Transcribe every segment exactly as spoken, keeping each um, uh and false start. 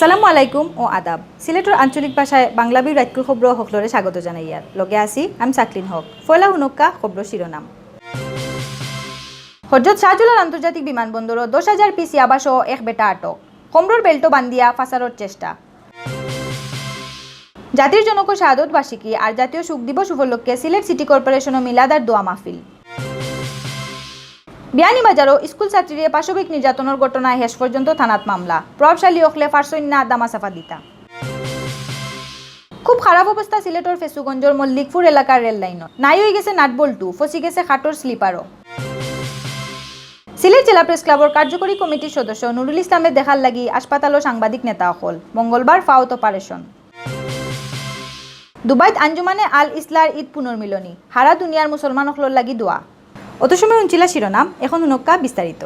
আসসালামু আলাইকুম ও আদাব। সিলেটর আঞ্চলিক ভাষায় বাংলা ভিউ রাইতকুর খবর হকলরে স্বাগত জানাইয়ার। লগে আছি আমি সাকলিন হক। ফয়লা হুনক্কা খবর শিরোনাম। হজরত শাহজালাল আন্তর্জাতিক বিমানবন্দরো দশ হাজার পিস ইয়াবা সহ এক বেটা আটক। কমরর বেল্টো বান্ধিয়া ফাঁসারর চেষ্টা। জাতির জনক ও শাহাদত বার্ষিকী আর জাতীয় শোক দিবস উপলক্ষে সিলেট সিটি কর্পোরেশনো মিলাদ আর দোয়া মাহফিল। বিয়ানীবাজারো স্কুল ছাত্রীরে পাশবিক নির্যাতনর ঘটনায় শেষ পর্যন্ত থানাত মামলা। প্রভাবশালী অকলে পারছইন না দামাচাপা দিতা। খুব খারাপ অবস্থা সিলেটর ফেঞ্চুগঞ্জর মল্লিকপুর এলাকার রেল লাইনর। নাই অইগেছে নাটবল্টু, ফসি গেছে খাটর স্লিপারও। সিলেট জেলা প্রেস ক্লাবর কার্যকরী কমিটির সদস্য নুরুল ইসলামরে দেখার লাগি হাসপাতালো সাংবাদিক নেতা অকল। মঙ্গলবার ফাওত অপারেশন। দুবাইত আঞ্জুমানে আল ইসলার ঈদ পুনর্মিলনী, হারা দুনিয়ার মুসলমান অকলর লাগি দোয়া। অত সময় হুনছিলা শিরোনাম, এখন হুনক্কা বিস্তারিত।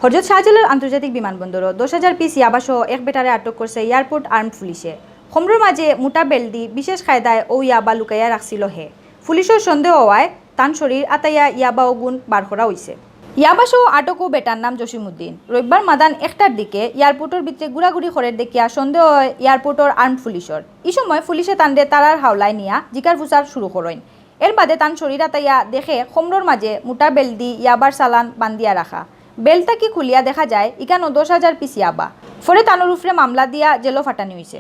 হজরত শাহজালাল আন্তর্জাতিক বিমানবন্দরো দশ হাজার পিস ইয়াবা সহ এক বেটারে আটক করছে এয়ারপোর্ট আর্মড পুলিশে। কমরর মাঝে মোটা বেল্ট দি বিশেষ কায়দায় অউ ইয়াবা লুকাইয়া রাখছিল হে। পুলিশর সন্দেহ অওয়ায় তান শরীর আতাইয়া ইয়াবা অগুন বার করা অইছে। ইয়াবা সহ আটক অউ বেটার নাম জসিমউদ্দিন। রবিবার মাদান একটার দিকে এয়ারপোর্টর ভিতরে ঘুরাঘুরি করের দেখিয়া সন্দেহ অয় এয়ারপোর্টর আর্মড পুলিশর। ই সময় পুলিশে তানরে তারার হাওলায় নিয়া জিকার ফুসার শুরু করইন। এর বাদে তান শরীর আতাইয়া দেখে কমরর মাঝে মোটা বেল্ট দি ইয়াবার চালান বান্ধিয়া রাখা। বেল্ট থাকি খুলিয়া দেখা যায় ইকানো দশ হাজার পিস ইয়াবা। পরে তানর উপরে মামলা দিয়া জেলো ফাটানি অইছে।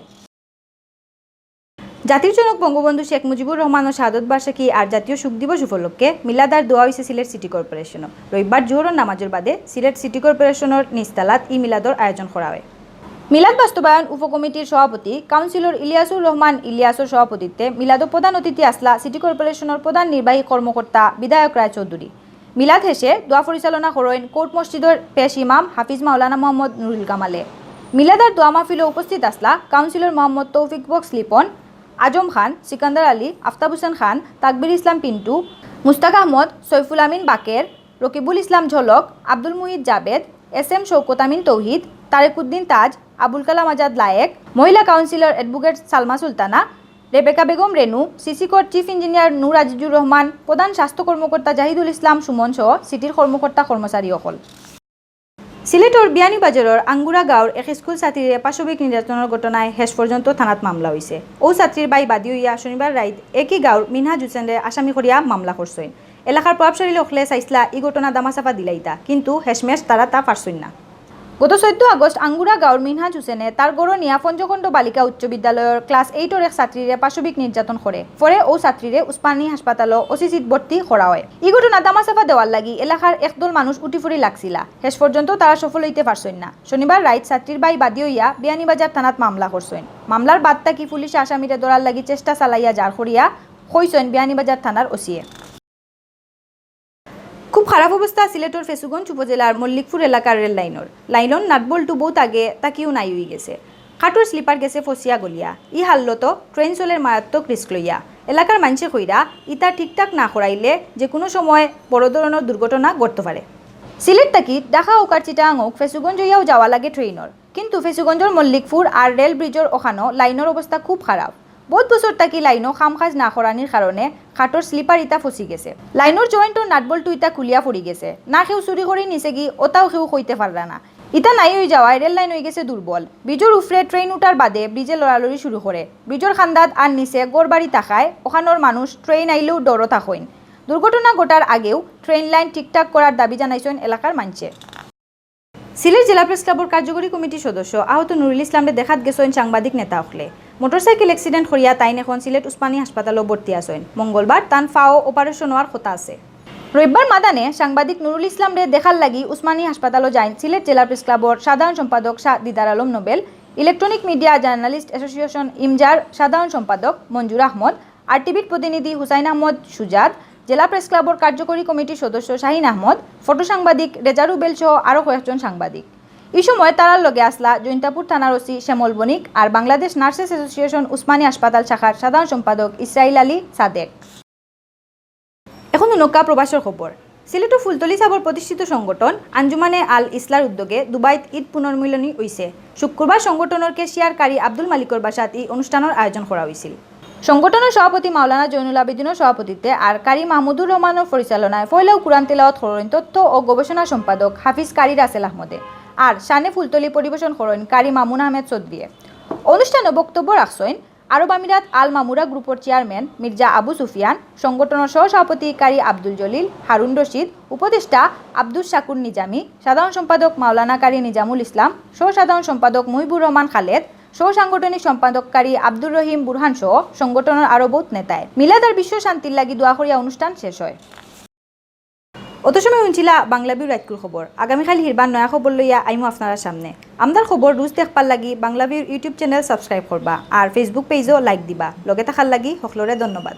জাতির জনক বঙ্গবন্ধু শেখ মুজিবুর রহমানর শাহাদত বার্ষিকী আর জাতীয় শোক দিবস উপলক্ষে মিলাদ আর দোয়া অইছে সিলেট সিটি কর্পোরেশনো। রবিবার জোহরর নামাজর বাদে সিলেট সিটি কর্পোরেশনর নিচতলাত ই মিলাদর আয়োজন করা অয়। মিলাদ বাস্তবায়ন উপকমিটির সভাপতি কাউন্সিলর ইলিয়াসুর রহমান ইলিয়াসর সভাপতিত্বে মিলাদো প্রধান অতিথি আছলা সিটি কর্পোরেশনর প্রধান নির্বাহী কর্মকর্তা বিধায়ক রায় চৌধুরী। মিলাদ শেষে দোয়া পরিচালনা করইন কোর্ট মসজিদর পেশ ইমাম হাফিজ মাওলানা মোহাম্মদ নুরুল কামালে। মিলাদ আর দোয়া মাহফিলো উপস্থিত আছলা কাউন্সিলর মোহাম্মদ তৌফিক বক্স লিপন, আজম খান, সিকান্দার আলী, আফতাব হোসেন খান, তাকবির ইসলাম পিন্টু, মুস্তাক আহমদ, সৈফুল আমিন বাকের, রকিবুল ইসলাম ঝলক, আব্দুল মুহিত জাবেদ, এস এম শওকত আমিন তৌহিদ, তারেক উদ্দিন তাজ, আবুল কালাম আজাদ লায়েক, মহিলা কাউন্সিলর অ্যাডভোকেট সালমা সুলতানা, রেবেকা বেগম রেনু, সিসি কর্ট চিফ ইঞ্জিনিয়ার নূর আজিজুর রহমান, প্রধান স্বাস্থ্য কর্মকর্তা জাহিদুল ইসলাম সুমন সহ সিটির কর্মকর্তা কর্মচারী অকল। সিলেটর বিয়ানীবাজারর আঙ্গুরা গাঁওর এক স্কুল ছাত্রীরে পাশবিক নির্যাতনর ঘটনায় শেষ পর্যন্ত থানাত মামলা অইছে। অউ ছাত্রীর বাই বাদী অইয়া শনিবার রাইত একই গাঁওর মিনহাজ হোসেনরে আসামি করিয়া মামলা করছইন। এলাকার প্রভাবশালী অকলে চাইছলা ই ঘটনা দামাচাপা দিলাইতা, কিন্তু শেষমেশ তারা তা পারছইন না। গত চৈদ্দ আগস্ট আঙ্গুরা গাঁওর মিনহাজ হোসেনে তার ঘরো নিয়া পঞ্চখণ্ড বালিকা উচ্চ বিদ্যালয়র ক্লাস এইটর এক ছাত্রীরে পাশবিক নির্যাতন করে। পরে অউ ছাত্রীরে উসমানী হাসপাতালো ওসিসিত ভর্তি করা অয়। ই ঘটনা দামাচাপা দেওয়ার লাগি এলাকার একদল মানুষ উঠিফুরি লাগছিলা। শেষ পর্যন্ত তারা সফল অইতে পারছইন না। শনিবার রাইত ছাত্রীর বাই বাদী অইয়া বিয়ানীবাজার থানাত মামলা করছইন। মামলার বাদ থাকি পুলিশে আসামিরে ধরার লাগি চেষ্টা চালাইয়া যার করিয়া কইছইন বিয়ানীবাজার থানার ওসিয়ে। খুব খারাপ অবস্থা সিলেটর ফেঞ্চুগঞ্জ উপজেলার মল্লিকপুর এলাকার রেল লাইনর। লাইনর নাটবল্টু বউত আগে থাকিউ নাই অইগেছে। খাটর স্লিপার গেছে ফসিয়া গলিয়া। ই হাল্লতো ট্রেন চলের মারাত্মক রিস্ক লইয়া। এলাকার মানষে কইরা, ইতা ঠিকঠাক না করাইলে যেকুনু সময় বড় ধরনর দুর্ঘটনা ঘটতো পারে। সিলেট থাকি ঢাকা অউক আর চিটাগাং অউক ফেঞ্চুগঞ্জ অইয়াউ যাওয়া লাগে ট্রেনর। কিন্তু ফেঞ্চুগঞ্জর মল্লিকপুর আর রেল ব্রিজর অখানো লাইনর অবস্থা খুব খারাপ। বউত বছর থাকি লাইনো কাম কাজ না করানির কারণে খাটর স্লিপার ইতা ফসি গেছে। লাইনর জয়েন্টর নাটবল্টু ইতা খুলিয়া পড়ি গেছে। না কেউ চুরি করি নিছেগি, অতাও কেউ কইতে পাররা না। ইতা নাই অইযাওয়ায় রেল লাইন অইগেছে দুর্বল। ব্রিজর উফরে ট্রেন উঠার বাদে ব্রিজে লড়ালড়ি শুরু করে। ব্রিজর কান্দাত আর নিচে ঘরবাড়ি থাকায় অখানোর মানুষ ট্রেন আইলেউ ডরো থাকইন। দুর্ঘটনা ঘটার আগেউ ট্রেন লাইন ঠিকঠাক করার দাবি জানাইছইন এলাকার মানষে। সিলেট জেলা প্রেস ক্লাবর কার্যকরী কমিটির সদস্য আহত নুরুল ইসলামরে দেখাত গেছইন সাংবাদিক নেতা অকলে। মোটরসাইকেল অ্যাক্সিডেন্ট করিয়া তাইন এখন সিলেট উসমানী হাসপাতালো ভর্তি আছইন। মঙ্গলবার তান ফাও অপারেশন অওয়ার কথা আছে। রবিবার মাদানে সাংবাদিক নুরুল ইসলামরে দেখার লাগি উসমানী হাসপাতালো যাইন সিলেট জেলা প্রেস ক্লাবর সাধারণ সম্পাদক Shah Didar Alam Nobel, electronic media journalist association ইমজার সাধারণ সম্পাদক মঞ্জুর আহমদ, আরটিভির প্রতিনিধি হুসাইন আহমদ সুজাত, জেলা প্রেস ক্লাবর কার্যকরী কমিটির সদস্য শাহিন আহমদ, ফটো সাংবাদিক রেজা রুবেল সহ আরও কয়েকজন সাংবাদিক। ই সময় তারার লগে আছলা জৈন্তাপুর থানার ওসি শ্যামল বণিক আর বাংলাদেশ নার্সেস অ্যাসোসিয়েশন উসমানী হাসপাতাল শাখার সাধারণ সম্পাদক ইসরাইল আলী সাদেক। এখন হুনক্কা প্রবাসর খবর। সিলেটর ফুলতলি ছাবর প্রতিষ্ঠিত সংগঠন আঞ্জুমানে আল ইসলার উদ্যোগে দুবাইত ঈদ পুনর্মিলনী অইছে। শুক্রবার সংগঠনর ক্যাশিয়ার কারি আব্দুল মালিকর বাসাত ই অনুষ্ঠানর আয়োজন করা অইছিল। সংগঠনর সভাপতি মাওলানা জৈনুল আবেদিনর সভাপতিত্বে আর কারি মাহমুদুর রহমানর পরিচালনায় পয়লাউ কুরআন তেলাওয়াত করইন তথ্য ও গবেষণা সম্পাদক হাফিজ কারি রাসেল আহমদে। আর শানে ফুলতলি পরিবেশন করইন কারি মামুন আহমেদ চৌধুরীয়ে। অনুষ্ঠানো বক্তব্য রাখছইন আরব আমিরাত আল মামুরা গ্রুপর চেয়ারম্যান মির্জা আবু সুফিয়ান, সংগঠনর সহসভাপতি কারি আব্দুল জলিল, হারুন রশিদ, উপদেষ্টা আব্দুস শাকুর নিজামী, সাধারণ সম্পাদক মাওলানা কারি নিজামুল ইসলাম, সহ সাধারণ সম্পাদক মুহিবুর রহমান খালেদ, সহ সাংগঠনিক সম্পাদক কারি আব্দুর রহিম বুরহান সহ সংগঠনর আরো বউত নেতায়। মিলাদ আর বিশ্ব শান্তির লাগি দোয়া করিয়া অনুষ্ঠান শেষ হয়। অত সময় হুনছিলা বাংলাভিউর রাইতকুর খবর। আগামীকাইল হিরবার নয়া খবর লইয়া আইমু আপনারার সামনে। আমরার খবর রুজ দেখবার লাগি বাংলাভিউর YouTube channel subscribe করবা আর Facebook page-ও like দিবা। লগে থাকার লাগি হকলরে ধন্যবাদ।